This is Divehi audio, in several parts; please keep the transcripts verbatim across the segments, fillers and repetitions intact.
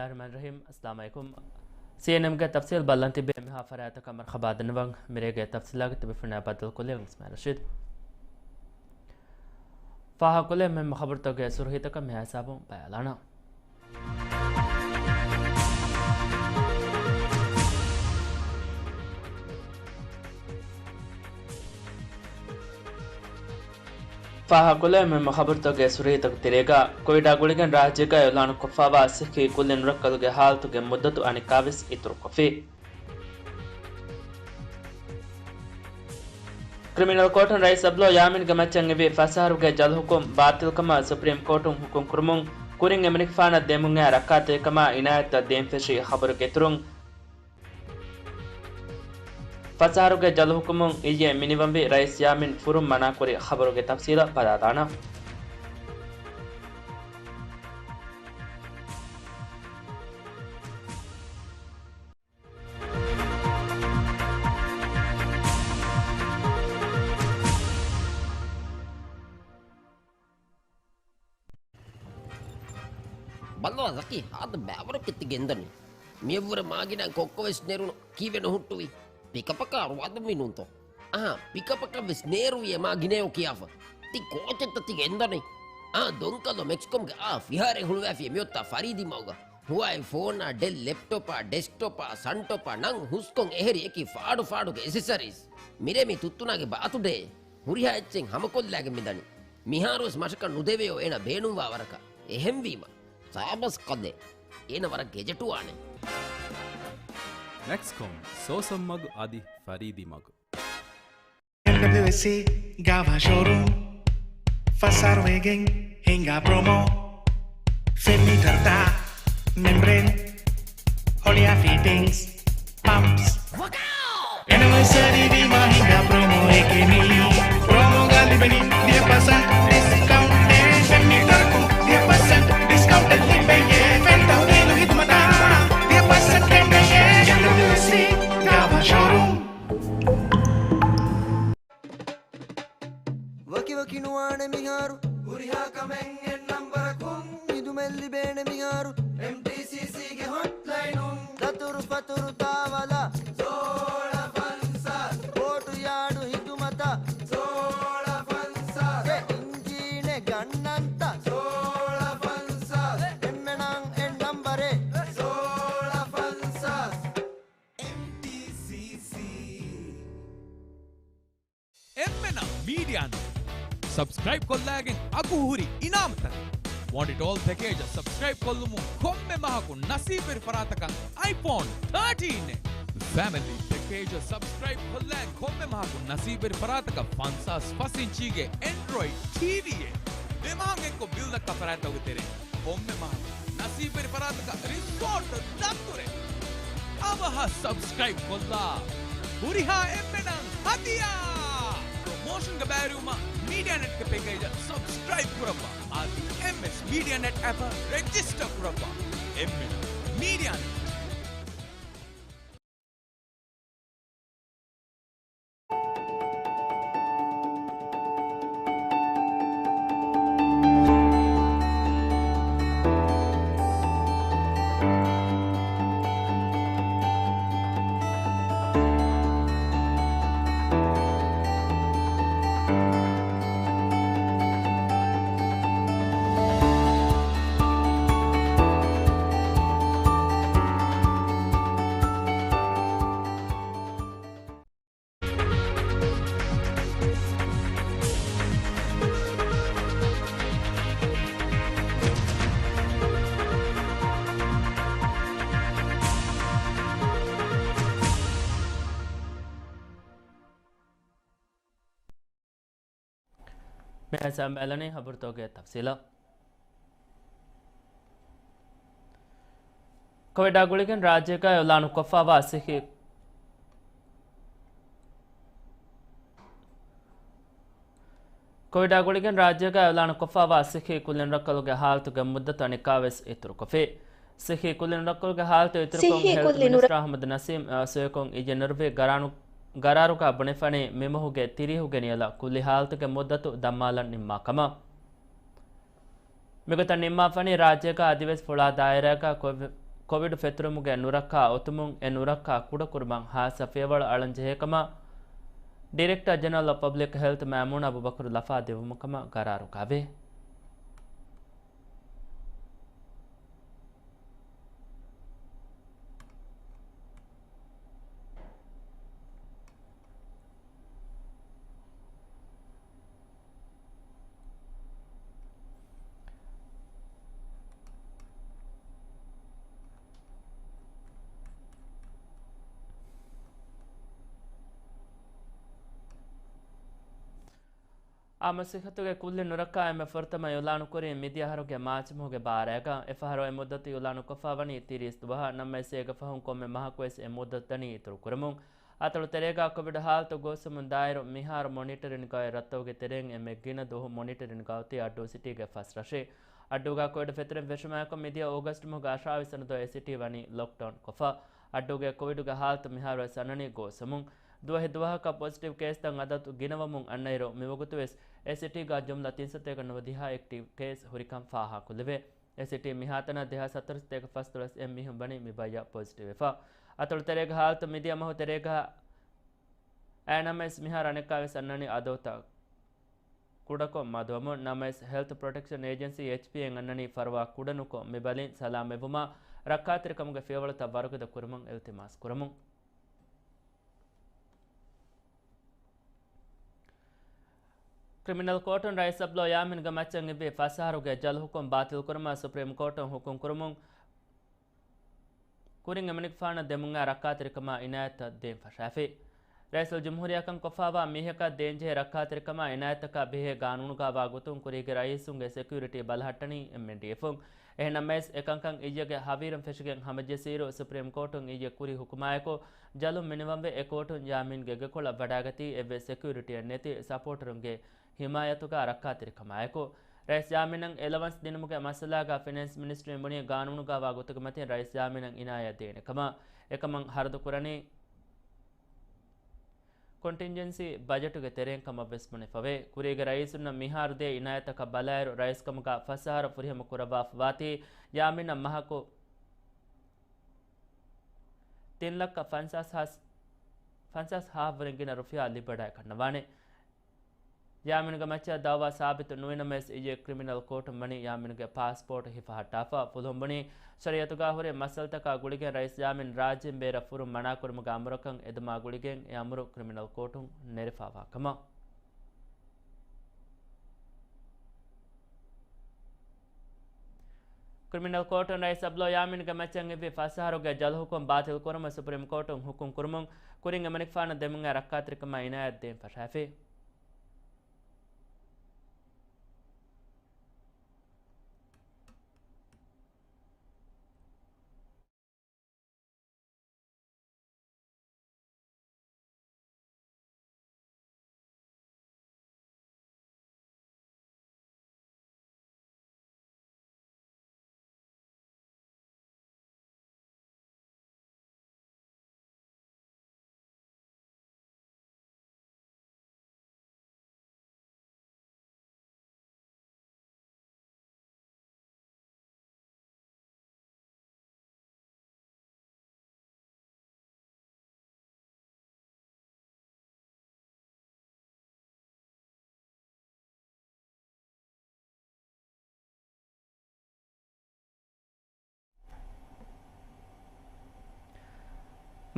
ރަޙްމާން ރަޙީމް. އައްސަލާމު ޢަލައިކުމް. ސީއެންއެމްގެ ތަފްސީލް ބައްލަން ތިބޭ މިހާ ފަރާތަކަށް މަރުޙަބާ ދަންނަވަން. މިރޭގެ ތަފްސީލާގެ ތިބިފުންނާ ބައްދަލުކޮށްލެވެން އިސްމާޢީލް ރަޝީދު. ފާހަގަކޮށްލެވޭ މުހިންމު ޚަބަރުތަކުގެ ސުރުޚީތަކަށް މިހާ ހިސާބުން ބަޔާލާނަން. ފާހަގަކޮށްލެވޭ މުހިންމު ޚަބަރުތަކުގެ ސުރުޚީތަކުގެ ތެރޭގަ، ކޮވިޑާ ގުޅިގެން ރާއްޖޭގަ އިޢުލާނުކޮށްފައިވާ ސިއްހީ ކުއްލި ނުރައްކަލުގެ ހާލަތުގެ މުއްދަތު އަނެއްކާވެސް އިތުރުކޮށްފި. ކްރިމިނަލް ކޯޓުން ރައީސް އަބްދުﷲ ޔާމީންގެ މައްޗަށް އިވި ފަސް އަހަރުގެ ޖަލު ހުކުމް ބާތިލްކަމަށް ސުޕްރީމް ކޯޓުން ހުކުމް ކުރުމުން ކުރިން އެމަނިކުފާނަށް ދެމުން އައި ރައްކާތެރިކަމާ އިނާޔަތްތައް ދޭން ފެށި ޚަބަރުގެ އިތުރުން، ފަސް އަހަރުގެ ޖަލު ހުކުމުން އިއްޔެ މިނިވަންވި ރައީސް ޔާމީން ފުރުން މަނާކުރި ޚަބަރުގެ ތަފްސީލަށް ބަލާލާނަން. ބައްލަވާ ޒަކީ، ހާދަ ބައިވަރު ކެތި ގެންދަނީ. މިއަށްވުރެ މާގިނަ ކޮއްކޮވެސް ނެރުނު ކީއްވެ ނުހުއްޓުވީ؟ ޕިކަޕަކާ ރުވާދުންވީ ނޫންތޯ؟ އަހާ، ޕިކަޕަކަށްވެސް ނޭރުވިއޭ މާގިނަޔޯ ކިޔާފަ. ތި ކޯޗެއްތަ ތި ގެންދަނީ؟ އާ، ދޮންކަލޯ މެކްސްކޮމްގެ އާ ފިހާރައެއް ހުޅުވާފިޔޭ މިއޮތާ ފަރީދީ މަގުގަ. ހުވާއި ފޯނާ، ޑެލް ލެޕްޓޮޕާ، ޑެސްކްޓޮޕާ، ސަންޓޮޕާ ނަން ހުސްކޮން އެހެރި އެކި ފާޑު ފާޑުގެ އެސެސަރީސް. މިރޭ މި ތުއްތުނާގެ ބާތުޑޭ. ހުރިހާ އެއްޗެއް ހަމަކޮށްލާގެން މިދަނީ. މިހާރުވެސް މަށަކަށް ނުދެވެޔޯ އޭނަ ބޭނުންވާ ވަރަކަށް. އެހެންވީމަ، ސާބަސް ކަލޭ. އޭނަ ވަރަށް ގެޖެޓުވާނެ. މެކްސްކޮމް، ސޯސަން މަގު އަދި ފަރީދީ މަގު. އެމްޑަބްލިއުއެސްސީ ގާވާ ޝޯރޫމް. ފަސް އަހަރު ވެގެން ހިނގާ ޕްރޮމޯ. ފެން މީޓަރުތައް، މެމްބްރޭން، ހޮޅިއާ ފިޓިންގްސް، ޕަމްޕްސް. އެނިވަރސަރީ ވީމާ ހިނގާ ޕްރޮމޯއެކޭ މީ. ޕްރޮމޯގަ ލިބެނީ ދިހަ ޕަސެންޓް ޑިސްކައުންޓެއް. ފެން މީޓަރަކުން ދިހަ ޕަސެންޓް ޑިސްކައުންޓެއް ލިބެޔޭ. ފެން ތަހުލީލު ހިދުމަތާ ދިހަ ޕަސެންޓް ކެނޑެޔޭ. އެމްޑަބްލިއުއެސްސީ ގާވާ ޝޯރޫމް. ވަކިވަކި ނުވާނެ މިހާރު. ހުރިހާ ކަމެއް އެއް ނަންބަރަކުން. ހިދުމަތް ލިބޭނެ މިހާރު. އެމްޓީސީސީގެ ހޮޓްލައިނުން. ދަތުރު ފަތުރު ތާވަލަ. ސޯޅަ ފަންސާސް. ބޯޓު ޔާޑު ހިދުމަތަށް. ސޯޅަ ފަންސާސް. އެ އިންޖީނެއް ގަންނަންތަ؟ ސޯޅަ ފަންސާސް. އެންމެނަން އެއް ނަންބަރެއް. ސޯޅަ ފަންސާސް. އެމްޓީސީސީ. އެންމެނަށް މީޑިއާ ނެޓް ސަބްސްކްރައިބް ކޮށްލާގެން އަގު ހުރި އިނާމުތަކެއް. ވާންޓް އިޓް އޯލް ޕެކޭޖަށް ސަބްސްކްރައިބް ކޮށްލުމުން ކޮންމެ މަހަކު ނަސީބުވެރި ފަރާތަކަށް އައިފޯން ތާޓީން އެއް. ފެމިލީ ޕެކޭޖަށް ސަބްސްކްރައިބް ކޮށްލާ ކޮންމެ މަހަކު ނަސީބުވެރި ފަރާތަކަށް ފަންސާސް ފަސް އިންޗީގެ އެންޑްރޮއިޑް ޓީވީއެއް. ދެ މަހަށް އެއްކޮށް ބިލް ދައްކާ ފަރާތްތަކުގެ ތެރޭ ކޮންމެ މަހަކު ނަސީބުވެރި ފަރާތަކަށް ރިސޯޓް ދަތުރެއް. އަވަހަށް ސަބްސްކްރައިބް ކޮށްލާ، ހުރިހާ އެންމެނަށް ހަދިޔާ! ޕްރޮމޯޝަންގެ ބައިވެރިވުމަށް މީޑިއާ ނެޓްގެ ޕެކޭޖަށް ސަބްސްކްރައިބް ކުރައްވާ. އަދި އެމްއެސް މީޑިއާ ނެޓް އެޕަށް ރެޖިސްޓަރ ކުރައްވާ. އެންމެނަށް މީޑިއާ ނެޓް. މިހާރު ބަލާނީ ޚަބަރުތަކުގެ ތަފްސީލަށް. ކޮވިޑާ ގުޅިގެން ރާއްޖޭގަ އިޢުލާނު ކޮށްފައިވާ ސިއްހީ، ކޮވިޑާ ގުޅިގެން ރާއްޖޭގަ އިޢުލާނު ކޮށްފައިވާ ސިއްހީ ކުއްލި ނުރައްކަލުގެ ހާލަތުގެ މުއްދަތު އަނެއްކާވެސް އިތުރުކޮށްފި. ސިއްހީ ކުއްލި ނުރައްކަލުގެ ހާލަތު އިތުރުކޮށް، ހެލްތް މިނިސްޓަރ އަޙްމަދު ނަސީމް، އަ، ސޮއެކޮށް އިއްޔެ ނުރުވި ގަރާނު-، ގަރާރުގަ ބުނެފަނީ މިމަހުގެ ތިރީހުގެ ނިޔަލަށް ކުއްލި ހާލަތުގެ މުއްދަތު ދަންމާލަން ނިންމާ ކަމަށް. މިގޮތަށް ނިންމާފަނީ ރާއްޖޭގަ އަދިވެސް ފުޅާ ދާއިރާގަ ކޮވި-، ކޮވިޑް ފެތުރުމުގެ ނުރައްކާ އޮތުމުން އެ ނުރައްކާ ކުޑަކުރުމަށް ހާއްސަ ފިޔަވަޅު އަޅަންޖެހޭ ކަމަށް ޑިރެކްޓަރ ޖެނެރަލް އޮފް ޕަބްލިކް ހެލްތް މައިމޫނާ އަބޫބަކުރު ލަފާ ދެއްވުމުގެ ގަރާރު ކާވޭ. އާއްމު ސިއްހަތުގެ ކުއްލި ނުރައްކާ އެންމެ ފުރަތަމަ އިއުލާނުކުރީ މިދިޔަ އަހަރުގެ މާޗް މަހުގެ ބާރައިގަ. އެފަހަރު އެ މުއްދަތު އިއުލާނުކޮށްފަ ވަނީ ތިރީސް ދުވަހަށް. ނަމަވެސް އޭގެ ފަހުން ކޮންމެ މަހަކުވެސް އެ މުއްދަތު ދަނީ އިތުރު ކުރަމުން. އަތޮޅު ތެރޭގަ ކޮވިޑް ހާލަތު ގޯސްވުމުން ދާއިރު މިހާރު މޮނިޓަރިންގ އޮތް ރަށްތަކުގެ ތެރެއިން އެންމެ ގިނަ ދުވަހު މޮނިޓަރިންގ އޮތީ އައްޑޫ ސިޓީގެ ފަސް ރަށެއް. އައްޑޫގަ ކޮވިޑް ފެތުރެން ފެށުމާއެކު މިދިޔަ އޯގަސްޓް މަހުގެ އަށާވީސް ވަނަ ދުވަހު އެ ސިޓީ ވަނީ ލޮކްޑައުން ކޮށްފަ. އައްޑޫގެ ކޮވިޑުގެ ހާލަތު މިހާރުވެސް އަންނަނީ ގޯސްވަމުން. ދުވަހެއް ދުވަހަކަށް ޕޮޒިޓިވް ކޭސްތައް އަދަދު ގިނަވަމުން އަންނައިރު، މިވަގުތުވެސް އެ ސިޓީގަ ޖުމްލަ ތިންސަތޭކަ ނުވަދިހަ އެކްޓިވް ކޭސް ހުރިކަން ފާހަގަކުރެވޭ. އެ ސިޓީ މިހާތަނަށް ދެހާސް ހަތަރުސަތޭކަ ފަސްދޮޅަސް އެއް މީހުން ވަނީ މި ބައްޔަށް ޕޮޒިޓިވްވެފަ. އަތޮޅު ތެރޭގެ ހާލަތު މިދިޔަ މަހު ތެރޭގަ އައި ނަމަވެސް މިހާރު އަނެއްކާވެސް އަންނަނީ އަދަދުތައް ކުޑަކޮށް މަދުވަމުން. ނަމަވެސް ހެލްތް ޕްރޮޓެކްޝަން އޭޖެންސީ، އެޗްޕީއޭ، އަންނަނީ ފަރުވާ ކުޑަނުކޮށް މި ބަލިން ސަލާމަތްވުމަށް ރައްކާތެރިކަމުގެ ފިޔަވަޅުތައް ވަރުގަދަ ކުރުމަށް އިލްތިމާސް ކުރަމުން. ކްރިމިނަލް ކޯޓުން ރައީސް އަބްދުﷲ ޔާމީންގެ މައްޗަށް އިއްވި ފަސް އަހަރުގެ ޖަލް ހުކުމް ބާތިލްކުރުމަށް ސުޕްރީމް ކޯޓުން ހުކުމް ކުރުމުން ކުރިން އެމަނިކުފާނަށް ދެމުން އައި ރައްކާތެރިކަމާ އިނާޔަތްތައް ދޭން ފަށާފި. ރައީސުލް ޖުމްހޫރިއްޔާކަން ކޮށްފައިވާ މީހަކަށް ދޭންޖެހޭ ރައްކާތެރިކަމާ އިނާޔަތްތަކާ ބެހޭ ގާނޫނުގައިވާ ގޮތުން ކުރީގެ ރައީސުންގެ ސެކިއުރިޓީ ބަލަހައްޓަނީ އެމްއެންޑީއެފުން. އެހެންނަމަވެސް، އެކަންކަން އިއްޔެގެ ހަވީރުން ފެށިގެން ހަމަޖެއްސިއިރު، ސުޕްރީމް ކޯޓުން އިއްޔެ ކުރި ހުކުމާއެކު، ޖަލުން މިނިވަންވެ، އެ ކޯޓުން ޔާމީންގެ ގެކޮޅަށް ވަޑައިގަތީ އެއްވެސް ސެކިއުރިޓީއެއް ނެތި ސަޕޯޓަރުންގެ ހިމާޔަތުގަ ރައްކާތެރިކަމާއެކު. ރައީސް ޔާމީނަށް އެލަވަންސް ދިނުމުގެ މައްސަލާގަ ފިނޭންސް މިނިސްޓްރީން ބުނީ ގާނޫނުގައިވާ ގޮތުގެ މަތިން ރައީސް ޔާމީނަށް އިނާޔަތް ދޭނެ ކަމަށް. އެކަމަށް ހަރަދު ކުރަނީ ކޮންޓިންޖެންސީ ބަޖެޓުގެ ތެރެއިން ކަމަށްވެސް ބުނެފަވޭ. ކުރީގެ ރައީސުންނަށް މިހާރު ދޭ އިނާޔަތަކަށް ބަލާއިރު، ރައީސްކަމުގަ ފަސް އަހަރު ފުރިހަމަ ކުރައްވާފަ ވާތީ، ޔާމީނަށް މަހަކު ތިން ލައްކަ ފަންސާސް ހާސް، ފަންސާސް ހާހަށްވުރެން ގިނަ ރުފިޔާ ލިބިވަޑައިގަންނަވާނެ. ޔާމީނުގެ މައްޗަށް ދައުވާ ސާބިތު ނުވިނަމަވެސް، އިއްޔެ ކްރިމިނަލް ކޯޓުން ވަނީ ޔާމީނުގެ ޕާސްޕޯޓް ހިފަހައްޓާފަ. ފުލުހުން ބުނީ، ޝަރީއަތުގަ ހުރި މައްސަލަތަކާ ގުޅިގެން ރައީސް ޔާމީން ރާއްޖޭން ބޭރަށް ފުރުން މަނާކުރުމުގެ އަމުރަކަށް އެދުމާ ގުޅިގެން އެ އަމުރު ކްރިމިނަލް ކޯޓުން ނެރެފައިވާ ކަމަށް. ކްރިމިނަލް ކޯޓުން ރައީސް އަބްދުﷲ ޔާމީންގެ މައްޗަށް އިއްވި ފަސް އަހަރުގެ ޖަލް ހުކުމް ބާތިލް ކުރުމަށް ސުޕްރީމް ކޯޓުން ހުކުމް ކުރުމުން ކުރިން އެމަނިކުފާނަށް ދެމުން އައި ރައްކާތެރިކަމާ އިނާޔަތް ދޭން ފަށާފި.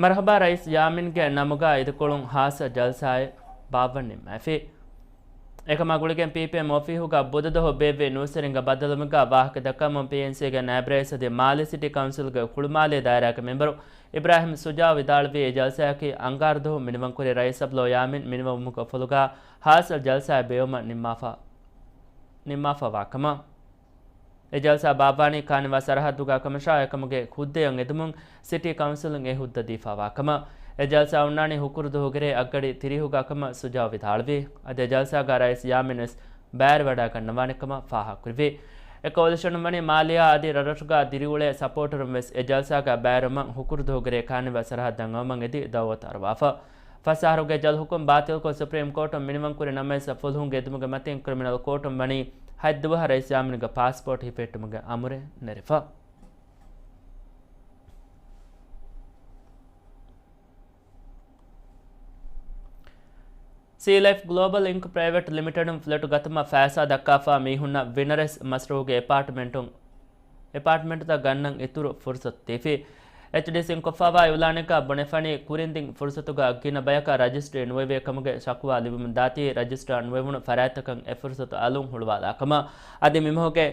މަރުޙަބާ ރައީސް ޔާމީންގެ ނަމުގައި އިދިކޮޅުން ހާއްސަ ޖަލްސާއެއް ބާއްވަން ނިންމައިފި. އެކަމާ ގުޅިގެން ޕީޕީއެމް އޮފީހުގަ ބުދަދުވަހު ބޭއްވި ނޫސްވެރިންގެ ބައްދަލުވުމުގަ ވާހަކަ ދައްކަމުން ޕީއެންސީގެ ނާއިބް ރައީސް އަދި މާލެ ސިޓީ ކައުންސިލްގެ ހުޅުމާލޭ ދާއިރާގެ މެމްބަރު އިބްރާހިމް ޝުޖާއު ވިދާޅުވީ، އެ ޖަލްސާއަކީ އަންގާރަ ދުވަހު މިނިވަންކުރި ރައީސް އަބްދުﷲ ޔާމީން މިނިވަންވުމުގެ އުފުލުގަ ހާއްސަ ޖަލްސާއެއް ބޭއްވުމަށް ނިންމާފަ، ނިންމާފައިވާ ކަމަށް. އެ ޖަލްސާ ބާއްވާނީ ކާނިވާ ސަރަހައްދުގަ ކަމަށާ، އެކަމުގެ ހުއްދައަށް އެދުމުން ސިޓީ ކައުންސިލުން އެ ހުއްދަ ދީފައިވާ ކަމަށް. އެ ޖަލްސާ އޮންނާނީ ހުކުރު ދުވަހުގެ ރޭ އަށްގަޑި ތިރީހުގަ ކަމަށް ޝުޖާއު ވިދާޅުވި. އަދި އެ ޖަލްސާގަ ރައީސް ޔާމީން ވެސް ބައިވެރިވަޑައިގަންނަވާނެ ކަމަށް ފާހަގަކުރެއްވި. އެ ކޯލިޝަނުން ވަނީ މާލެއާ އަދި ރަށްރަށުގަ ދިރިއުޅޭ ސަޕޯޓަރުން ވެސް އެ ޖަލްސާގަ ބައިވެރިވުމަށް ހުކުރު ދުވަހުގެ ރޭ ކާނިވާ ސަރަހައްދަށް އައުމަށް އެދި ދައުވަތު އަރުވާފަ. ފަސް އަހަރުގެ ޖަލް ހުކުމް ބާތިލްކޮށް ސުޕްރީމް ކޯޓުން މިނިވަންކުރި ނަމަވެސް، ފުލުހުންގެ އެދުމުގެ މަތިން ކްރިމިނަލް ކޯޓުން ވަނީ ހަތް ދުވަހަށް ރައީސް ޔާމީންގެ ޕާސްޕޯޓް ހިފެހެއްޓުމުގެ އަމުރެއް ނެރެފަ. ސީލައިފް ގްލޯބަލް އިންކް ޕްރައިވެޓް ލިމިޓެޑުން ފްލެޓު ގަތުމަށް ފައިސާ ދައްކާފަ މީހުންނަށް ވިނަރެސް މަސްރޫގެ އެޕާޓްމެންޓުން، އެޕާޓްމެންޓުތައް ގަންނަން އިތުރު ފުރުސަތު ދީފި. އެޗްޑީސީން ކޮށްފައިވާ އިއުލާނަކަށް ބުނެފަނީ ކުރިން ދިން ފުރުސަތުގަ ގިނަ ބަޔަކަށް ރަޖިސްޓްރީ ނުވެވޭ ކަމުގެ ޝަކުވާ ލިބުމުން ދާތީ، ރަޖިސްޓާ ނުވެވުނު ފަރާތްތަކަށް އެ ފުރުސަތު އަލުން ހުޅުވާލާ ކަމަށް. އަދި މިމަހުގެ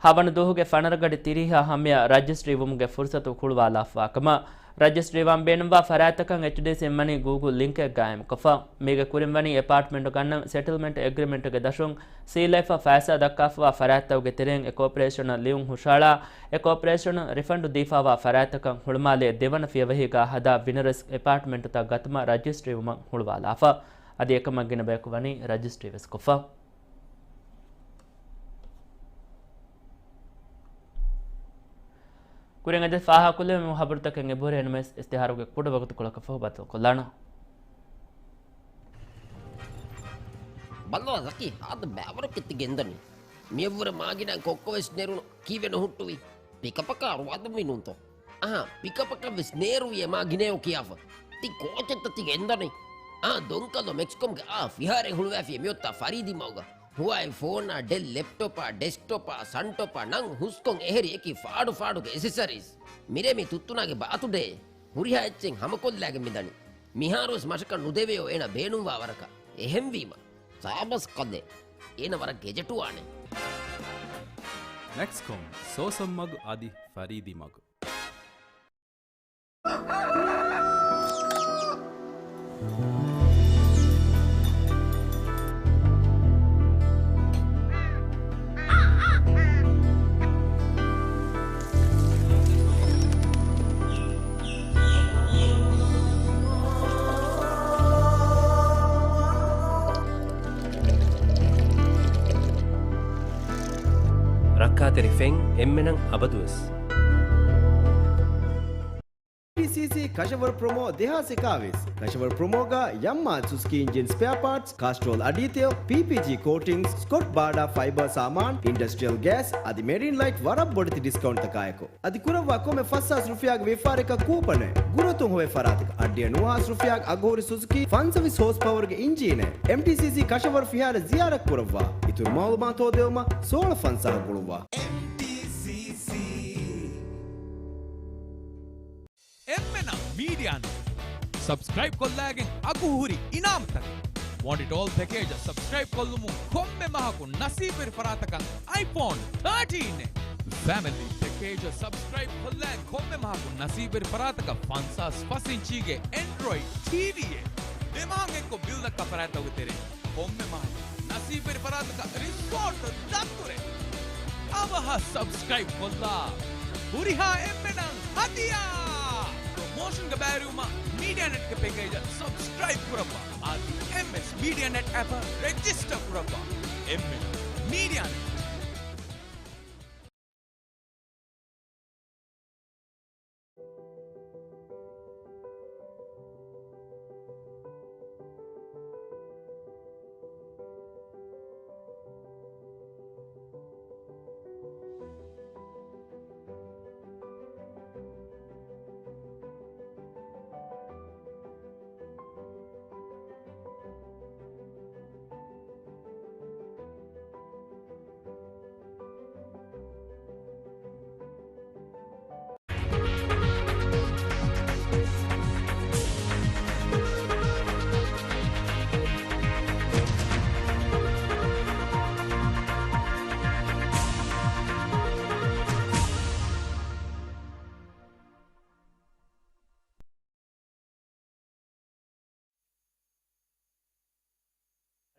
ހަވަނަ ދުވަހުގެ ފަނަރަ ގަޑި ތިރީހާ ހަމަޔަށް ރަޖިސްޓްރީ ވުމުގެ ފުރުސަތު ހުޅުވާލާފަވާ ކަމަށް. ރަޖިސްޓްރީ ވާން ބޭނުންވާ ފަރާތްތަކަށް އެޗްޑީސީން މަނީ ގޫގުލް ލިންކެއް ގާއިމްކޮށްފަ. މީގެ ކުރިން ވަނީ އެޕާޓްމެންޓު ގަންނަން ސެޓްލްމެންޓް އެގްރިމެންޓުގެ ދަށުން ސީލައިފަށް ފައިސާ ދައްކާފަވާ ފަރާތްތަކުގެ ތެރެއިން އެ ކޯޕަރޭޝަނަށް ލިޔުން ހުށައަޅާ، އެ ކޯޕަރޭޝަނުން ރިފަންޑު ދީފަވާ ފަރާތްތަކަށް ހުޅުމާލޭ ދެވަނަ ފިޔަވަހީގަ ހަދާ ވިނަރެސް އެޕާޓްމެންޓުތައް ގަތުމަށް ރަޖިސްޓްރީ ވުމަށް ހުޅުވާލާފަ. އަދި އެކަމަށް ގިނަ ބަޔަކު ވަނީ ރަޖިސްޓްރީ ވެސް ކޮށްފަ. ކުރިން އެދެ ފާހަގަކޮށްލެވުމު ހަބަރުތަކެއް އެބަހުރި އެންމެސް އިސްތިހާރުގެ ކުޑަ ވަގުތުކޮޅަކަށް ފަހު ބައްދަލުކޮށްލާނަ. ބައްލަވާ ޒަކީ ހާދަ ބައިވަރު ކެތި ގެންދަނީ. މިއަށްވުރެ މާގިނަ ކޮއްކޮވެސް ނެރުނު ކީއްވެ ނުހުއްޓުވީ؟ ޕިކަޕަކާ ރުވާދުންވީ ނޫންތޯ؟ އަހާ، ޕިކަޕަކަށް ވެސް ނޭރުވިޔޭ މާ ގިނައޯ ކިޔާފަ. ތި ކޯޗެއްތަ ތި ގެންދަނީ؟ އާ، ދޮންކަލޯ މެކްސްކޮމްގެ އާ ފިހާރައެއް ހުޅުވާފިޔޭ މިއޮތްތާ ފަރީދީ މަގުގަ. ހުވާއި ފޯނާ، ޑެލް ލެޕްޓޮޕާ، ޑެސްކްޓޮޕާ، ސަންޓޮޕާ، ނަން ހުސްކޮން އެހެރި އެކި ފާޑު ފާޑުގެ އެސެސަރީސް. މިރޭ މި ތުއްތުނާގެ ބާތުޑޭ. ހުރިހާ އެއްޗެއް ހަމަކޮށްލާގެން މިދަނީ. މިހާރުވެސް މަށަކަށް ނުދެވެޔޯ އޭނަ ބޭނުންވާ ވަރަކަށް. އެހެންވީމަ، ސާބަސް ކަލޭ. އޭނަ ވަރަށް ގެޖެޓުވާނެ. މެކްސްކޮމް، ސޯސަން މަގު އަދި ފަރީދީ މަގު. ރައްކާތެރި ފެން އެންމެނަށް އަބަދުވެސް. އެމްޓީސީސީ ކަށަވަރު ޕްރޮމޯ ދެހާސް އެކާވީސް. ކަށަވަރު ޕްރޮމޯގަ ޔަމްމާ ސުޒުކީ އިންޖިން ސްޕެއާ ޕާޓްސް، ކާސްޓްރޯލް އަޑީތެޔޮ، ޕީޕީޖީ ކޯޓިންގްސް، ސްކޮޓް ބާޑާ ފައިބަރ ސާމާން، އިންޑަސްޓްރިއަލް ގޭސް އަދި މެރިން ލައިޓް ވަރަށް ބޮޑެތި ޑިސްކައުންޓްތަކާއެކު. އަދި ކުރައްވާ ކޮންމެ ފަސްހާސް ރުފިޔާގެ ވިޔަފާރިއަކަށް ކޫޕަނެއް. ގުރުއަތުން ހޮވޭ ފަރާތަކަށް އަށްޑިހަ ނުވަހާސް ރުފިޔާގެ އަގުހުރި ސުޒުކީ ފަންސަވީސް ހޯސް ޕަވަރުގެ އިންޖީނެއް. އެމްޓީސީސީ ކަށަވަރު ފިހާރަ ޒިޔާރަތް ކުރައްވާ. އިތުރު މައުލޫމާތު ހޯދެވުމަށް ސޯޅަ ފަންސާހަށް ގުޅުއްވާ. އެމްޓީސީސީ. އެންމެނަށް މީޑިއާ ނެޓް ސަބްސްކްރައިބް ކޮށްލާގެން އަގުހުރި އިނާމުތަކެއް. ވޮންޓް އިޓް އޯލް ޕެކޭޖަށް ސަބްސްކްރައިބް ކޮށްލުމުން ކޮންމެ މަހަކު ނަސީބުވެރި ފަރާތަކަށް އައިފޯން ތާޓީން އެއް. ފެމިލީ ޕެކޭޖަށް ސަބްސްކްރައިބް ކޮށްލާ ކޮންމެ މަހަކު ނަސީބުވެރި ފަރާތަކަށް ފަންސާސް ފަސް އިންޗީގެ އެންޑްރޮއިޑް ޓީވީއެއް. ދެ މަހަށް އެއްކޮށް ބިލް ދައްކާ ފަރާތްތަކުގެ ތެރެއިން ކޮންމެ މަހަކު ނަސީބުވެރި ފަރާތަކަށް ރިސޯޓް ދަތުރެއް. އަވަހަށް ސަބްސްކްރައިބް ކޮށްލާ ހުރިހާ އެންމެނަށް ހަދިޔާ! ޕްރޮމޯޝަންގެ ބައިވެރިވުމަށް މީޑިއާ ނެޓްގެ ޕެކޭޖަށް ސަބްސްކްރައިބް ކުރައްވާ. އަދި އެމްއެސް މީޑިއާ ނެޓް އެޕަށް ރެޖިސްޓަރ ކުރައްވާ. އެންމެނަށް މީޑިއާ ނެޓް.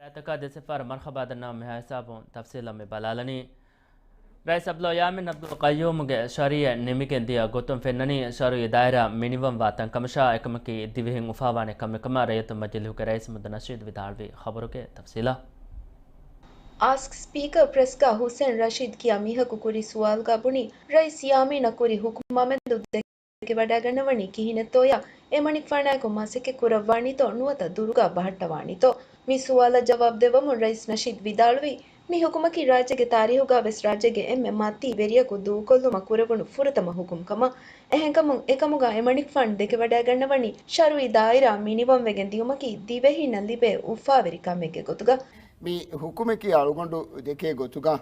ރާއްޖޭގެ ދެ ސެފާރު މަރްހަބާ ދަންނަވަން މިހާ ހިސާބުން ތަފްސީލަށް މި ބަލާލަނީ. ރައީސް އަބްދުﷲ ޔާމީން އަބްދުލް ޤައްޔޫމްގެ ޝަރުޢިއްޔާ ނިމިގެން ދިޔަ ގޮތުން ފެންނަނީ، ޝަރުޢީ ދާއިރާ މިނިވަންވާ ތަންކަމަށާ، އެކަމަކީ ދިވެހިން އުފާވާނެ ކަމެއް ކަމަށް ރައްޔިތު މަޖިލީހުގެ ރައީސް މުދަ ނަޝީދު ވިދާޅުވި. ޚަބަރުގެ ތަފްސީލަށް. އާސްކް ސްޕީކަރ ޕްރެސްގަ ހުސެން ރަޝީދު ކިޔާ މީހަކު ކުރި ސުވާލުގަ ބުނީ، ރައީސް ޔާމީނަށް ކުރި ހުކުމާމެދު ދެކެވަޑައިގަންނަވަނީ ކިހިނެއްތޯޔާ، އެމަނިކުފާނާއެކު މަސައްކަތް ކުރައްވާނީތޯ ނުވަތަ ދުރުގަ ބަހައްޓަވާނީތޯ؟ މި ސުވާލަށް ޖަވާބު ދެއްވަމުން ރައީސް ނަޝީދު ވިދާޅުވީ، މި ހުކުމަކީ ރާއްޖޭގެ ތާރީހުގަ ވެސް ރާއްޖޭގެ އެންމެ މަތީ ވެރިޔަކު ދޫކޮށްލުމަށް ކުރެވުނު ފުރަތަމަ ހުކުމް ކަމަށް. އެހެންކަމުން އެކަމުގަ އެމަނިކުފާނު ދެކެވަޑައިގަންނަވަނީ ޝަރުއީ ދާއިރާ މިނިވަންވެގެން ދިޔުމަކީ ދިވެހީންނަށް ލިބޭ އުފާވެރި ކަމެއްގެ ގޮތުގަ. މި ހުކުމަކީ އަޅުގަނޑު ދެކޭ ގޮތުގަ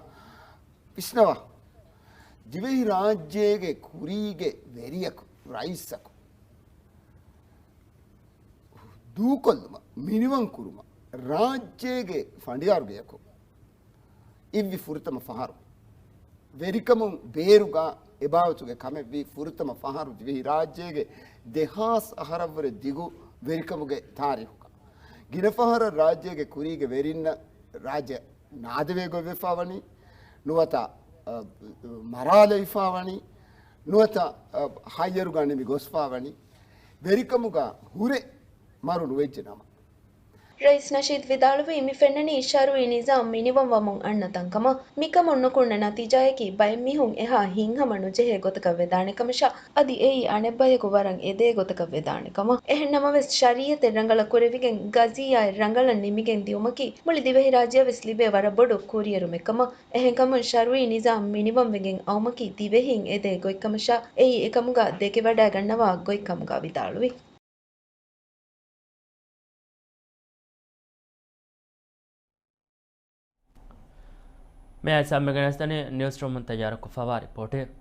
ވިސްނަވާ. ދިވެހި ރާއްޖޭގެ ކުރީގެ ވެރިޔަކު، ރައީސަކު ދޫކޮށްލުމަށް، މިނިވަން ކުރުމަށް ރާއްޖޭގެ ފަނޑިޔާރު ގެޔަކު އިއްވި ފުރަތަމަ ފަހަރު. ވެރިކަމުން ބޭރުގަ އެބާވަތުގެ ކަމެއްވީ ފުރަތަމަ ފަހަރު ދިވެހި ރާއްޖޭގެ ދެހާސް އަހަރަށްވުރެ ދިގު ވެރިކަމުގެ ތާރީހުގަ. ގިނަ ފަހަރަށް ރާއްޖޭގެ ކުރީގެ ވެރިންނަށް ރާއްޖެ ނާދެވޭ ގޮތްވެފާވަނީ، ނުވަތަ، އަ، މަރާލެވިފާވަނީ، ނުވަތަ، އަ، ހައްޔަރުގަ ނިމި ގޮސްފާވަނީ، ވެރިކަމުގަ ހުރެ މަރު ނުވެއްޖެ ނަމަ. ރައީސް ނަޝީދު ވިދާޅުވީ، މި ފެންނަނީ ޝަރުއީ ނިޒާމް މިނިވަންވަމުން އަންނަ ތަންކަމަށް. މިކަމުން ނުކުންނަ ނަތީޖާއަކީ ބައެއް މީހުން އެހާ ހިތްހަމަ ނުޖެހޭ ގޮތަކަށް ވެދާނެ ކަމަށާ، އަދި އެއީ އަނެއްބަޔަކު ވަރަށް އެދޭ ގޮތަކަށް ވެދާނެ ކަމަށް. އެހެން ނަމަވެސް، ޝަރީއަތެއް ރަނގަޅަށް ކުރެވިގެން، ގަޒިއްޔާއެއް ރަނގަޅަށް ނިމިގެން ދިޔުމަކީ މުޅި ދިވެހިރާއްޖެއަށް ވެސް ލިބޭ ވަރަށް ބޮޑު ކުރިއެރުމެއް ކަމަށް. އެހެންކަމުން، ޝަރުއީ ނިޒާމް މިނިވަންވެގެން އައުމަކީ ދިވެހީން އެދޭ ގޮތްކަމަށާ، އެއީ އެކަމުގަ ދެކެވަޑައިގަންނަވާ ގޮތްކަމުގަ ވިދާޅުވި. މިއާއެކު ސަމްމެގެނެސްދަނީ ނިއުސްރޫމުން ތައްޔާރުކޮށްފަވާ ރިޕޯޓެއް.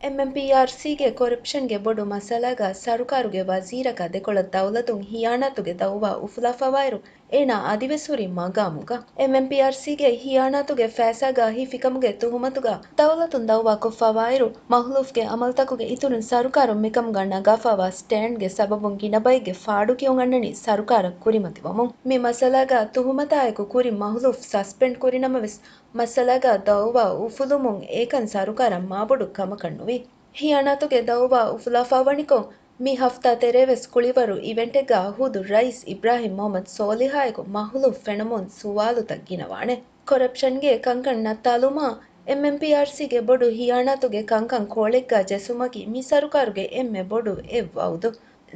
އެމްއެމްޕީއާރްސީގެ ކޮރަޕްޝަންގެ ބޮޑު މައްސަލާގަ ސަރުކާރުގެ ވަޒީރަކާ ދެކޮޅަށް ދައުލަތުން ހިޔާނާތުގެ ދައުވާ އުފުލާފަވާއިރު، އޭނާ އަދިވެސް ހުރީ މަގާމުގަ. އެމްއެމްޕީއާރްސީގެ ހިޔާނާތުގެ ފައިސާގަ ހިފިކަމުގެ ތުހުމަތުގަ ދައުލަތުން ދައުވާކޮށްފަވާއިރު، މަހުލޫފްގެ އަމަލުތަކުގެ އިތުރުން ސަރުކާރުން މިކަމުގަ ނަގާފަވާ ސްޓޭންޑްގެ ސަބަބުން ގިނަބައެއްގެ ފާޑުކިޔުން އަންނަނީ ސަރުކާރަށް ކުރިމަތިވަމުން. މި މައްސަލާގަ ތުހުމަތާއެކު ކުރި މަހުލޫފް ސަސްޕެންޑް ކުރިނަމަވެސް، މައްސަލާގަ ދައުވާ އުފުލުމުން އެކަން ސަރުކާރަށް މާބޮޑު ކަމަކަށް ނުވި. ހިޔާނާތުގެ ދައުވާ އުފުލާފަވަނިކޮށް، މި ހަފްތާ ތެރޭވެސް ކުޅިވަރު އިވެންޓެއްގަ ހުދު ރައީސް އިބްރާހިމް މުހައްމަދު ސޯލިހާއެކު މަހުލޫފް ފެނުމުން ސުވާލުތައް ގިނަވާނެ. ކޮރަޕްޝަންގެ ކަންކަން ނައްތާލުމާ، އެމްއެމްޕީއާރްސީގެ ބޮޑު ހިޔާނާތުގެ ކަންކަން ކޯޅެއްގަ ޖެއްސުމަކީ މި ސަރުކާރުގެ އެންމެ ބޮޑު އެއް ވައުދު.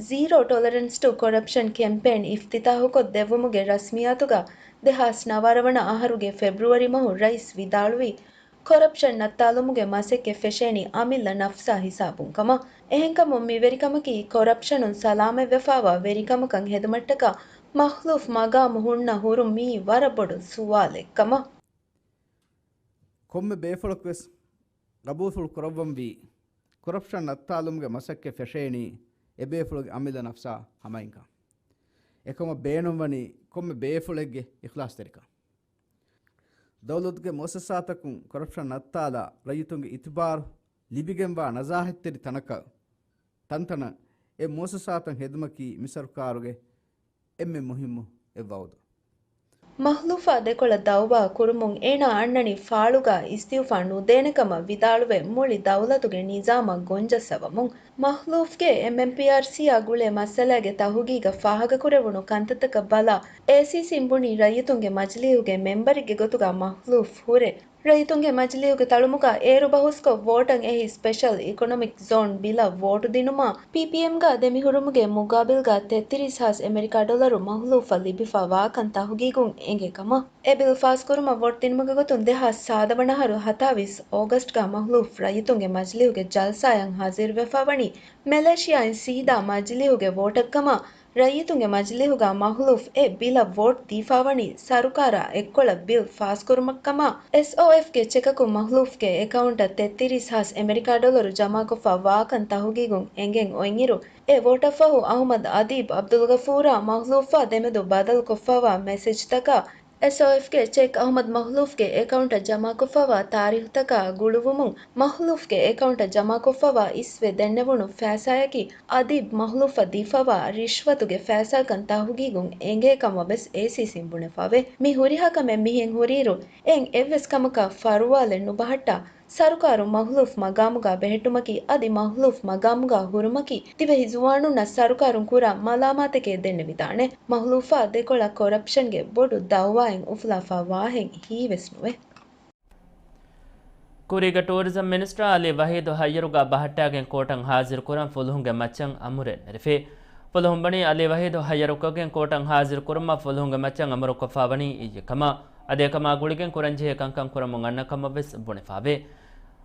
ޒީރޯ ޓޮލަރެންސް ޓު ކޮރަޕްޝަން ކެމްޕޭން އިފްތިތާހުކޮށް ދެއްވުމުގެ ރަސްމިއްޔާތުގަ ދެހާސް ނަވާރަ ވަނަ އަހަރުގެ ފެބްރުއަރީ މަހު ރައީސް ވިދާޅުވީ، ކޮރަޕްޝަން ނައްތާލުމުގެ މަސައްކަތް ފެށޭނީ އަމިއްލަ ނަފްސާ ހިސާބުން ކަމަށް. އެހެންކަމުން މި ވެރިކަމަކީ ކޮރަޕްޝަނުން ސަލާމަތްވެފައިވާ ވެރިކަމަކަށް ހެދުމަށްޓަކާ މަހުލޫފް މަގާމު ހުންނަ ހުރުން މިއީ ވަރަށް ބޮޑު ސުވާލެއް ކަމަށް. ކޮންމެ ބޭފުޅަކުވެސް ގަބޫލުފުޅު ކުރައްވަންވީ، ކޮރަޕްޝަން ނައްތާލުމުގެ މަސައްކަތް ފެށޭނީ އެބޭފުޅުގެ އަމިއްލަ ނަފްސާ ހަމައިންކަން. އެކަމަށް ބޭނުންވަނީ ކޮންމެ ބޭފުޅެއްގެ އިޚްލާޞްތެރިކަން. ދައުލަތުގެ މުއައްސަސާތަކުން ކޮރަޕްޝަން ނައްތާލާ، ރައްޔިތުންގެ އިތުބާރު ލިބިގެންވާ ނަޒާހަތްތެރި ތަނަކަށް، ތަންތަނަށް އެ މުއައްސަސާތައް ހެދުމަކީ މި ސަރުކާރުގެ އެންމެ މުހިއްމު އެއް ވައުދު. މަހުލޫފާ ދެކޮޅަށް ދައުވާ ކުރުމުން އޭނާ އަންނަނީ ފާޅުގަ އިސްތިއުފާ ނުދޭނެ ކަމަށް ވިދާޅުވެ، މުޅި ދައުލަތުގެ ނިޒާމަށް ގޮންޖައްސަވަމުން. މަހުލޫފްގެ އެމްއެމްޕީއާރްސީއާ ގުޅޭ މައްސަލާގެ ތަހުގީގަށް ފާހަގަކުރެވުނު ކަންތައްތަކަށް ބަލާ، އޭސީސީން ބުނީ ރައްޔިތުންގެ މަޖިލީހުގެ މެމްބަރެއްގެ ގޮތުގަ މަހުލޫފް ހުރެ. ރައްޔިތުންގެ މަޖިލީހުގެ ތަޅުމުގަ އޭރު ބަހުސްކޮށް، ވޯޓަށް އެހި ސްޕެޝަލް އިކޮނޮމިކް ޒޯން ބިލަށް ވޯޓު ދިނުމާ، ޕީޕީއެމްގަ ދެމިހުރުމުގެ މުގާބިލްގަ ތެއްތިރީސް ހާސް އެމެރިކާ ޑޮލަރު މަހުލޫފަށް ލިބިފަ ވާކަން ތަހުގީގުން އެނގޭ ކަމަށް. އެ ބިލް ފާސްކުރުމަށް ވޯޓް ދިނުމުގެ ގޮތުން ދެހާސް ސާދަ ވަނަ އަހަރު ހަތާވީސް އޯގަސްޓްގަ މަހުލޫފް ރައްޔިތުންގެ މަޖިލީހުގެ ޖަލްސާއަށް ހާޒިރުވެފަ ވަނީ، މެލޭޝިއާއިން ސީދާ މަޖިލީހުގެ ވޯޓަށްކަމަށް، ރައްޔިތުންގެ މަޖިލީހުގަ މަހުލޫފް އެ ބިލަށް ވޯޓް ދީފާވަނީ ސަރުކާރާ އެއްކޮޅަށް ބިލް ފާސްކުރުމަށްކަމަށް. އެސްއޯއެފްގެ ޗެކަކުން މަހުލޫފްގެ އެކައުންޓަށް ތެއްތިރީސް ހާސް އެމެރިކާ ޑޮލަރު ޖަމާކޮށްފަ ވާކަން ތަހުގީގުން އެނގެން އޮތްއިރު، އެ ވޯޓަށްފަހު އަހުމަދު އަދީބް އަބްދުލްޣަފޫރާ މަހުލޫފާ ދެމެދު ބަދަލުކޮށްފަވާ މެސެޖްތަކާ، އެސްއޯއެފްގެ ޗެކް އަހުމަދު މަހުލޫފްގެ އެކައުންޓަށް ޖަމާކޮށްފަވާ ތާރީހުތަކާ ގުޅުވުމުން، މަހުލޫފްގެ އެކައުންޓަށް ޖަމާކޮށްފަވާ އިސްވެ ދެންނެވުނު ފައިސާއަކީ އަދީބް މަހުލޫފަށް ދީފަވާ ރިޝްވަތުގެ ފައިސާކަން ތަހުގީގުން އެނގޭ ކަމަށް ވެސް އޭސީސީން ބުނެފަވޭ. މި ހުރިހާ ކަމެއް މިހެން ހުރިއިރު، އެއް އެއްވެސް ކަމަކަށް ފަރުވާލެއް ނުބަހައްޓާ، ސަރުކާރު މަހުލޫފް މަގާމުގަ ބެހެއްޓުމަކީ އަދި މަހުލޫފް މަގާމުގަ ހުރުމަކީ ދިވެހި ޒުވާނުންނަށް ސަރުކާރުން ކުރާ މަލާމާތެކޭ ދެންނެވިދާނެ. މަހުލޫފާ ދެކޮޅަށް ކޮރަޕްޝަންގެ ބޮޑު ދައުވާއެއް އުފުލާފަ ވާހެން ހީވެސް ނުވޭ. ކުރީގެ ޓޫރިޒަމް މިނިސްޓަރ އަލީ ވަހީދު ހައްޔަރުގަ ބަހައްޓާގެން ކޯޓަށް ހާޒިރު ކުރަން ފުލުހުންގެ މައްޗަށް އަމުރެއް ނެރެފި. ފުލުހުން ބުނީ އަލީ ވަހީދު ހައްޔަރުކޮށްގެން ކޯޓަށް ހާޒިރު ކުރުމަށް ފުލުހުންގެ މައްޗަށް އަމުރުކޮށްފަ ވަނީ އިއްޔެ ކަމަށް. އަދި އެކަމާ ގުޅިގެން ކުރަންޖެހޭ ކަންކަން ކުރަމުން އަންނަ ކަމަށް ވެސް ބުނެފައިވޭ.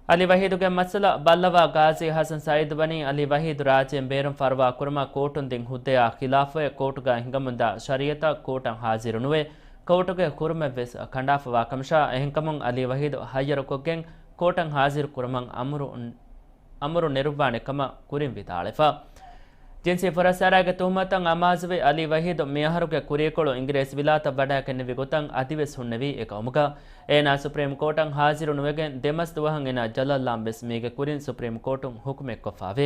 އަލީ ވަހީދުގެ މައްސަލަ ބައްލަވާ ގާޒީ ހަސަން ސައީދު ވަނީ އަލީ ވަހީދު ރާއްޖޭން ބޭރުން ފަރުވާ ކުރުމަށް ކޯޓުން ދިން ހުއްދަޔާ ޚިލާފުވެ، ކޯޓުގަ ހިނގަމުންދާ ޝަރީއަތަށް ކޯޓަށް ހާޒިރު ނުވެ، ކޯޓުގެ ހުރުމެއް ވެސް ކަނޑާފަވާ ކަމަށާ، އެހެންކަމުން އަލީ ވަހީދު ހައްޔަރުކޮށްގެން ކޯޓަށް ހާޒިރު ކުރުމަށް އަމުރު އަމުރު ނެރުއްވާނެ ކަމަށް ކުރިން ވިދާޅެފަ. ޖިންސީ ފުރައްސާރައިގެ ތުހުމަތަށް އަމާޒުވެ އަލީ ވަހީދު މިއަހަރުގެ ކުރީކޮޅު އިނގިރޭސިވިލާތަށް ވަޑައިގެންނެވި ގޮތަށް އަދިވެސް ހުންނެވީ އެ ގައުމުގަ. އޭނާ ސުޕްރީމް ކޯޓަށް ހާޒިރު ނުވެގެން ދެމަސް ދުވަހަށް އޭނާ ޖަލަށްލާން ވެސް މީގެ ކުރިން ސުޕްރީމް ކޯޓުން ހުކުމެއްކޮށްފައިވޭ.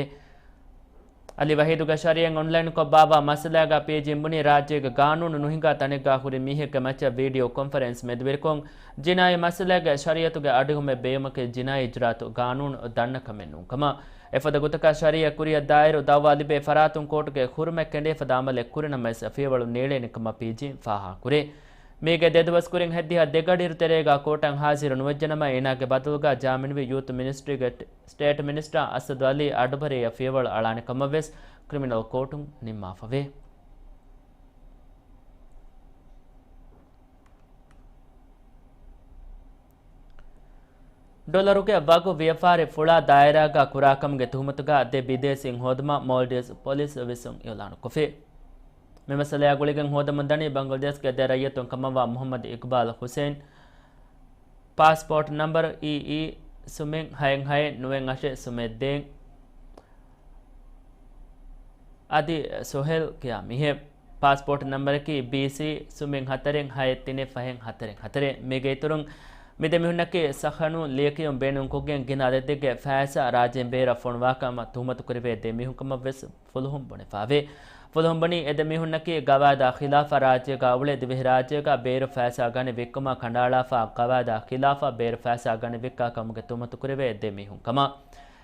އަލީ ވަހީދުގެ ޝަރީއަތް އޮންލައިންކޮށް ބާއްވާ މައްސަލާގަ ޕީޖީން ބުނީ ރާއްޖޭގެ ގާނޫނު ނުހިނގާ ތަނެއްގަ ހުރި މީހެއްގެ މައްޗަށް ވީޑިއޯ ކޮންފަރެންސް މެދުވެރިކޮށް، ޖިނާއީ މައްސަލައިގެ ޝަރީއަތުގެ އަޑުއެހުމެއް ބޭއްވުމަކީ ޖިނާއީ އިޖުރާއަތު ގާނޫނު ދަންނަ ކަމެއް ނޫންކަމަށް. އެފަދަ ގޮތަކަށް ޝަރީއަތް ކުރިއަށް ދާއިރު ދައުވާ ލިބޭ ފަރާތުން ކޯޓުގެ ހުރުމަށް ކެނޑޭ ފަދަ އަމަލެއް ކުރިނަމަވެސް ފިޔަވަޅު ނޭޅޭނެ ކަމަށް ޕީޖީން ފާހަގަކުރޭ. މީގެ ދެދުވަސް ކުރިން ހެއްދިހަ ދެގަޑިއިރު ތެރޭގަ ކޯޓަށް ހާޒިރު ނުވެއްޖެނަމަ، އޭނާގެ ބަދަލުގަ ޖާމިނުވި ޔޫތު މިނިސްޓްރީގެ ސްޓޭޓް މިނިސްޓަރ އަސަދު އަލީ އަޑުބަރޭއަށް ފިޔަވަޅު އަޅާނެ ކަމަށްވެސް ކްރިމިނަލް ކޯޓުން ނިންމާފަވޭ. ޑޮލަރުގެ ވަގު ވިޔަފާރި ފުޅާ ދާއިރާގަ ކުރާކަމުގެ ތުހުމަތުގަ ދެ ބިދޭސީން ހޯދުމަށް މޯލްޑިވްސް ޕޮލިސް ވިސްނުން އިއުލާނުކޮށްފި. މި މައްސަލަޔާ ގުޅިގެން ހޯދަމުންދަނީ ބަނގްލަދޭޝްގެ ދެ ރައްޔިތުން ކަމަށްވާ މުހައްމަދު އިގްބާލް ހުސެން، ޕާސްޕޯޓް ނަމްބަރު އީ އީ ސުމެއް ހައެއް ހައެއް ނުވެއް އަށެއް ސުމެއް ދޭއް، އަދި ސުހެލް ކިޔާ މީހެއް. ޕާސްޕޯޓް ނަމްބަރަކީ ބީސީ ސުމެއް ހަތަރެއް ހައެއް ތިނެއް ފަހެއް ހަތަރެއް ހަތަރެއް. މީގެ އިތުރުން މި ދެ މީހުންނަކީ ސަޚަނު ލިޔެކިޔުން ބޭނުންކޮށްގެން ގިނަ އަދަދެއްގެ ފައިސާ ރާއްޖޭން ބޭރަށް ފޮނުވާކަމަށް ތުހުމަތުކުރެވޭ ދެ މީހުން ކަމަށް ވެސް ފުލުހުން ބުނެފައިވޭ. ފުލުހުން ބުނީ، އެ ދެ މީހުންނަކީ ގަވާއިދާ ޚިލާފަށް ރާއްޖޭގަ އުޅެ ދިވެހިރާއްޖޭގަ ބޭރު ފައިސާ ގަނެ ވިއްކުމަށް ކަނޑައަޅާފަ، ގަވާއިދާ ޚިލާފަށް ބޭރު ފައިސާ ގަނެ ވިއްކާ ކަމުގެ ތުހުމަތުކުރެވޭ އެ ދެ މީހުން ކަމަށް.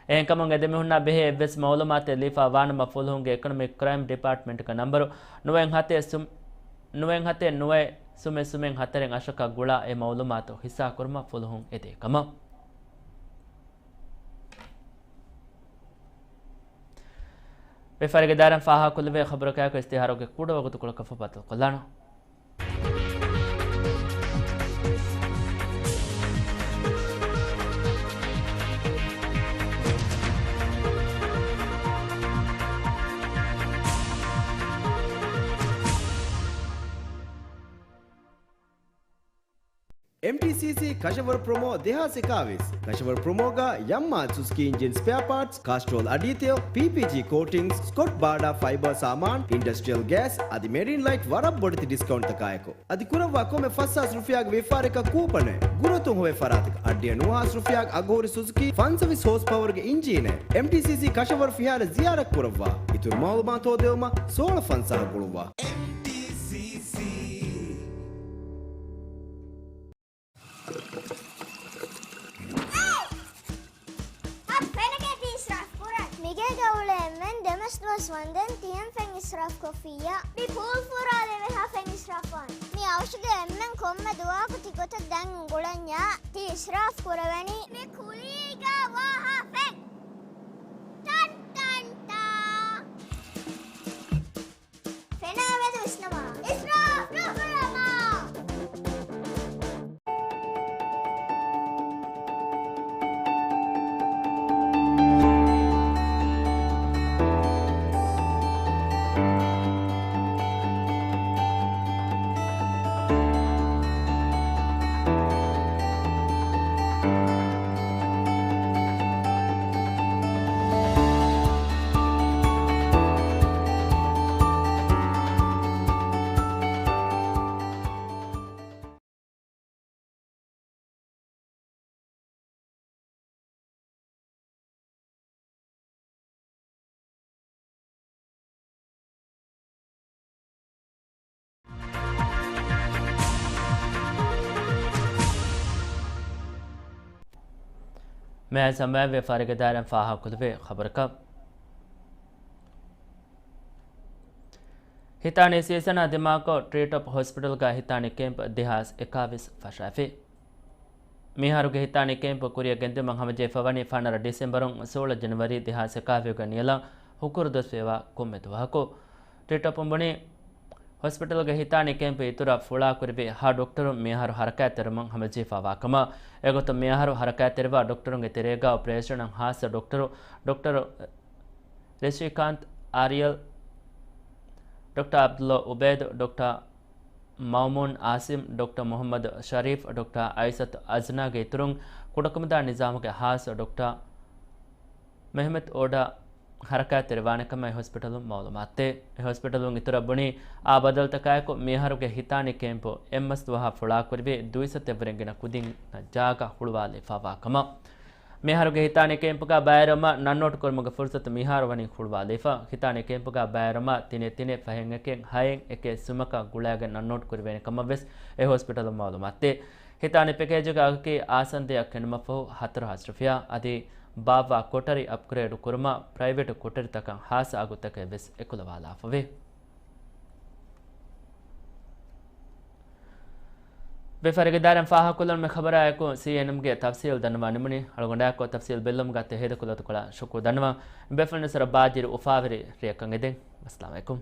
އެހެންކަމުން އެ ދެ މީހުންނާ ބެހޭ އެއްވެސް މައުލޫމާތެއް ލިޔެފަ ވާނަމަ ފުލުހުންގެ އިކޮނޮމިކް ކްރައިމް ޑިޕާޓްމަންޓްގެ ނަމްބަރު ނުވެއް ހަތެއް ސުމް، ނުވެއް ހަތެއް ނުވެއް ސުމެއް ސުމެއް ހަތަރެއް އަށަކަށް ގުޅާ އެ މައުލޫމާތު ހިއްސާކުރުމަށް ފުލުހުން އެދޭ ކަމަށް. ވިޔަފާރިގެ ދާއިރާއިން ފާހަގަކޮށްލެވޭ ޚަބަރަކާއެކު އިޝްތިހާރުގެ ކުޑަ ވަގުތުކޮޅަކަށް ފަހު ބައްދަލުކޮށްލާނަން. އެމްޓީސީސީ ކަށަވަރު ޕްރޮމޯ ދެހާސް އެކާވީސް. ކަށަވަރު ޕްރޮމޯގަ ޔަމްމާ ސުޒުކީ އިންޖިން ސްޕެއާ ޕާޓްސް، ކާސްޓްރޯލް އަޑީތެޔޮ، ޕީޕީޖީ ކޯޓިންގްސް، ސްކޮޓް ބާޑާ ފައިބަރ ސާމާން، އިންޑަސްޓްރިއަލް ގޭސް އަދި މެރިން ލައިޓް ވަރަށް ބޮޑެތި ޑިސްކައުންޓްތަކާއެކު. އަދި ކުރައްވާ ކޮންމެ ފަސް ހާސް ރުފިޔާގެ ވިޔަފާރަކަށް ކޫޕަނެއް، ގުރުއަތުން ހޮވޭ ފަރާތަކަށް އަށްޑިހަ ނުވަ ހާސް ރުފިޔާގެ އަގުހުރި ސުޒުކީ ފަންސަވީސް ހޯސް ޕަވަރުގެ އިންޖީނެއް. އެމްޓީސީސީ ކަށަވަރު ފިހާރަ ޒިޔާރަތް ކުރައްވާ. އިތުރު މައުލޫމާތު ހޯދެވުމަށް ސޯޅަ ފަންސާހަށް ގުޅުއްވާ. އެމްޓީސީސީ. އަދި ފެނަކޭ ތި އިސްރާފް ކުރަން. މިގޭގަ އުޅޭ އެންމެން ދެމަސް ދުވަސް ވަންދެން ތިހެން ފެން އިސްރާފް ކޮށްފިއްޔާ. މި ޕޫލް ފުރާލެވޭ ހާ ފެން އިސްރާފް ވާން. މި އަވަށުގެ އެންމެން ކޮންމެ ދުވަހަކު ތި ގޮތަށް ދަން އުނގުޅަންޏާ ތި އިސްރާފް ކުރެވެނީ. މި ކުލީގަ ވާ ހާ ފެން. ޓަން ޓަން ޓާ. ފެނާ މެދު ވިސްނަމާ. އިސްރާފް ނުކުރަމާ. މިއާ ސަމާ ވިޔަފާރިގެ ދާއިރާއިން ފާހަގަކޮށްލެވޭ ޚަބަރަކަށް. ހިތާނީ ސީޒަނާ ދިމާކޮށް، ޓްރީޓޮޕް ހޮސްޕިޓަލްގަ ހިތާނީ ކޭމްޕް ދެހާސް އެކާވީސް ފަށާފި. މިހާރުގެ ހިތާނީ ކޭމްޕް ކުރިއަށް ގެންދިއުމަށް ހަމަޖެހިފަވަނީ ފަނަރަ ޑިސެމްބަރުން ސޯޅަ ޖަނަވަރީ ދެހާސް އެކާވީހުގެ ނިޔަލަށް ހުކުރު ދުވަސް ވެވާ ކޮންމެ ދުވަހަކު. ޓްރީޓޮޕުން ބުނީ، ހޮސްޕިޓަލުގެ ހިތާނީ ކެމްޕް އިތުރަށް ފުޅާކުރެވި ހަ ޑޮކްޓަރު މިއަހަރު ހަރަކާތްތެރިވުމަށް ހަމަޖެހިފައިވާ ކަމަށް. އެގޮތުން މިއަހަރު ހަރަކާތްތެރިވާ ޑޮކްޓަރުންގެ ތެރޭގަ އޮޕަރޭޝަނަށް ހާއްސަ ޑޮކްޓަރު، ޑޮކްޓަރު ރިޝިކާންތް އާރިޔަލް، ޑޮކްޓަރ ޢަބްދުﷲ އުބައިދު، ޑޮކްޓަރ މައުމޫން އާސިމް، ޑޮކްޓަރ މުޙައްމަދު ޝަރީފް، ޑޮކްޓަރ އައިސަތު އަޒްނާގެ އިތުރުން ކުޑަކުމުދާ ނިޒާމުގެ ހާއްސަ ޑޮކްޓަރ މެހެމެތް އޯޑާ ހަރަކާތްތެރިވާނެ ކަމަށް އެ ހޮސްޕިޓަލުން މައުލޫމާތުދޭ. އެ ހޮސްޕިޓަލުން އިތުރަށް ބުނީ، އާ ބަދަލުތަކާއެކު މިއަހަރުގެ ހިތާނީ ކެމްޕު އެއްމަސް ދުވަހާ ފުޅާކުރެވި ދުއިސައްތަ ވަރިން ގިނަ ކުދިން ޖާގަ ހުޅުވާލައިފައިވާ ކަމަށް. މިއަހަރުގެ ހިތާނީ ކެމްޕުގަ ބައިވެރިވުމަށް ނަންނޯޓު ކުރުމުގެ ފުރުސަތު މިހާރު ވަނީ ހުޅުވާލައިފަ. ހިތާނީ ކެމްޕުގަ ބައިވެރިވުމަށް ތިނެއް ތިނެއް ފަހެއް އެކެއް ހައެއް އެކެއް ސުމަކަށް ގުޅައިގެން ނަންނޯޓު ކުރެވޭނެ ކަމަށް ވެސް އެ ހޮސްޕިޓަލުން މައުލޫމާތުދޭ. ހިތާނީ ޕެކޭޖުގެ އަގަކީ އާސަންދައަށް ކެނޑުމަށްފަހު ހަތަރު ހާސް ރުފިޔާ އަދި ބާއްވާ ކޮޓަރި އަޕްގްރޭޑު ކުރުމަށް ޕްރައިވެޓު ކޮޓަރިތަކަށް ހާއްސަ އަގުތަކެއް ވެސް އެކުލަވާލާފަވޭ. ވިޔަފާރިގެ ދާއިރާއިން ފާހަގަކޮށްލުން މި ޚަބަރާއެކު ސީއެންއެމްގެ ތަފްސީލް ދަންނަވާ ނިމުނީ. އަޅުގަނޑާއެކު ތަފްސީލް ބެއްލުމުގަ ތެހޭދަކުލަތުކޮޅަށް ޝުކުރު ދަންނަވަން. ބޭފުޅުންނަށް ބާއްޖަވެރި އުފާވެރި ރެއަކަށް އެދެން. އައްސަލާމް އަލައިކުމް.